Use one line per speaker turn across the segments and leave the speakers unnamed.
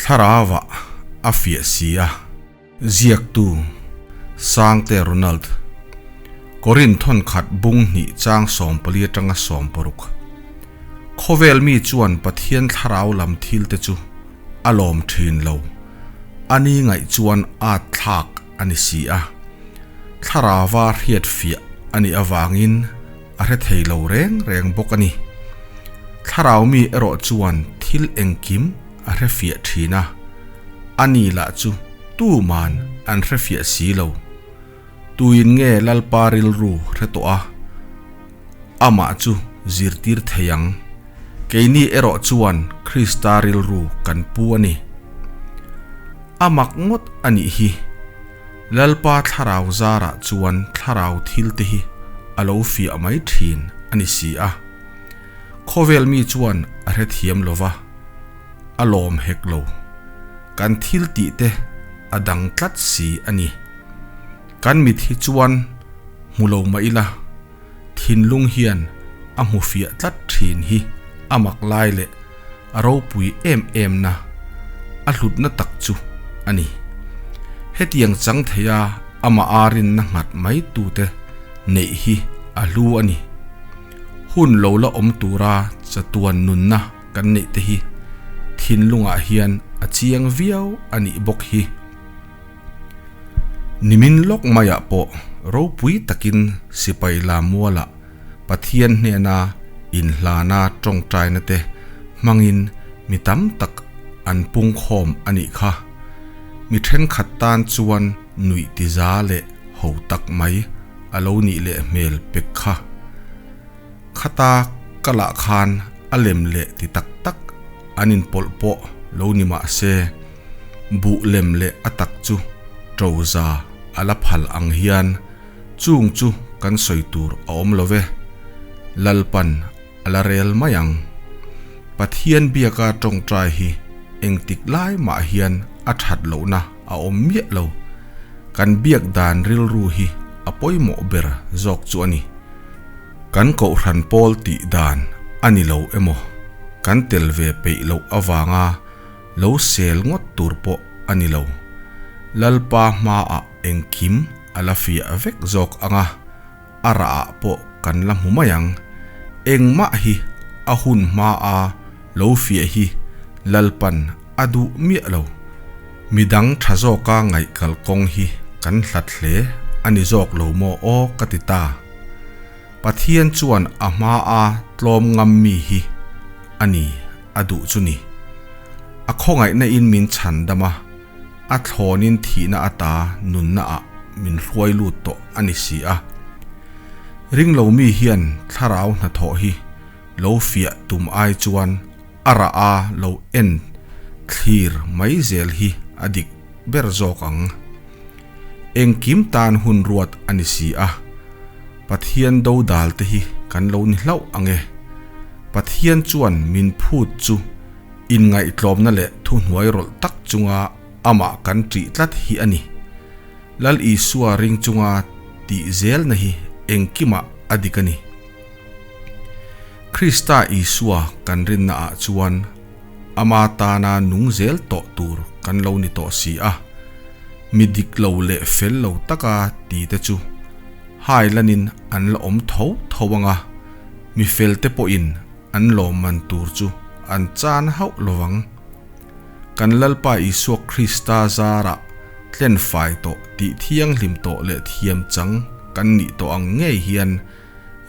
Thlarauah a fiah si a. Ziaktu, Sangte Ronald. Korin thawnkhat bung hnih chang 14 atanga 60. Khawvel mi chuan Pathian thlarau lam thil te chu a lawm thin lo. A ni ngaih chuan at thlak a ni si a. Thlarauva hriat fiah a nih avangin a hre thei lo reng reng bawk a ni. Thlarau mi erawh chuan thil engkim a hre fiah thin a, a ni lah chu tuman an hre fiah si lo. Tuin nge Lalpa rilru hre tawh a, amah chu zirtir thei ang. Keini erawh chuan Krista rilru kan pu a ni. A mak ngawt a nih hi. Lalpa thlarau zarah chuan thlarau thil te hi a lo fiah mai thin a ni si a. Khawvel mi chuan a hrethiam lo va, a lawm hek lo. Kan thil tih te a dang tlat si a ni. Kan mit hi chuan hmu lo mah ila, thinlung hian a hmu fiah tlat thin hi a mak lai leh a ropui em em na, a hlutna tak chu a ni. Hetiang chang theia amah a rinna nghat mai tute neih hi a hlu a ni. Hun lo la awm tura chatuan nunna kan neih te hi thinlungah hian a chiang viau a nih bawk hi. Nimin lawk maiah pawh ropui takin sipai la mualah Pathian hnena inhlana tawngtaina te hmangin mi tam tak an pungkhawm a nih kha. Mi thenkhat tan chuan nuih tiza leh ho tak mai a lo nih leh hmel pek kha. Khata ka lah khan a lem leh ti tak tak an inpawlh pawh lo ni mah se, buh lem leh a tak chu ṭoza a la phal ang hian Chung chu kan sawi tur a awm lo ve. Lalpan a la rel mai ang. Pathian biaka tawngtai hi engtik lai mah hian a that lohna a awm miah lo. Kan biak dan rilru hi a pawimawh ber zawk chu a ni. Kan kohhran pawl tih dan a ni lo emaw, kan tel ve peih loh avanga lo sel ngawt tur pawh a ni lo. Lalpa hmaah engkim a la fiah vek zawk ang a, a rah ah pawh kan la hmu mai ang. Engmah hi a hun hma a lo fiah hi Lalpan a duh miah lo. Midang tha zawka ngaih kalkawng hi kan hlat hle a ni zawk lo maw aw ka ti ta. Pathian chuan a hma a tlawm ngam mi hi a ni a duh chu ni. A khawngaihna in min chhan dam a. A thlawnin thihna ata nunna ah min hruai lut tawh a ni si a. Ringlo mi hian thlarau hnathawh hi lo fiah tum ai chuan a rah a lo en thlir mai zel hi a dik ber zawk ang. Engkim tan hun ruat a ni si a. Pathian dodal te hi kan lo ni hlauh ang e. Pathian chuan min phut chu Inngaihtlawmna leh thuhnuai rawlh tak chunga amah kan ṭih tlat hi a ni. Lal Isua ring chunga tih zelna hi engkimah a dik a ni. Krista Isua kan rinnaah chuan ama tana nung zel tawh tur kan lo ni tawh si a. Mi dik lo leh fel lo taka tite chu hai lanin an la awm tho tho ang a, mi felte pawhin An lawmman tur chu an chan hauh lovang. Kan Lalpa Isua Krista zarah tlenfai tawh tih thianghlim tawh leh thiam chang kan nih tawh ang ngei hian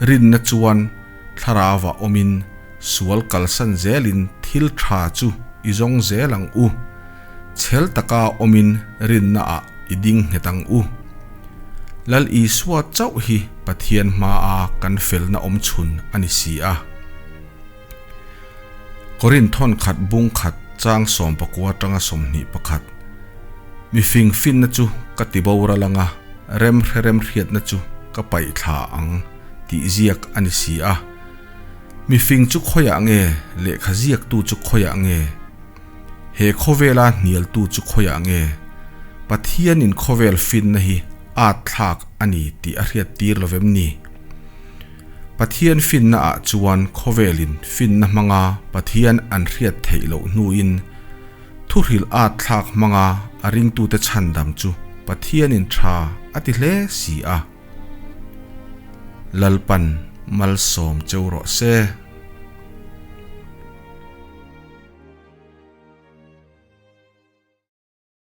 rinna chuan thlarauah awmin sual kalsan zelin thil tha chu i zawng zel ang u. Chhel taka awmin rinnaah i ding nghet ang u. Lal Isua chauh hi Pathian hmaa kan felna awm chhun a ni si a. Korin thawn khat bung khat chang 19 atanga 21. Mi fing finna chu ka ti boral anga rem hre rem hriatna chu ka paih thla ang tih ziak a ni si a. Mi fing chu khawiah nge lehkha ziaktu chu khawiah nge? He khawvela hnialtu chu khawiah nge? Pathianin khawvel finna hi at thlak a ni tih a hriat tir lo vem ni? Pathian finna ah chuan khawvelin finna hmanga Pathian an hriat theih loh hnuin Thuhrilh at thlak hmanga a ringtute chhandam chu Pathianin tha a ti hle si a. Lalpan malsawm cheu rawh se.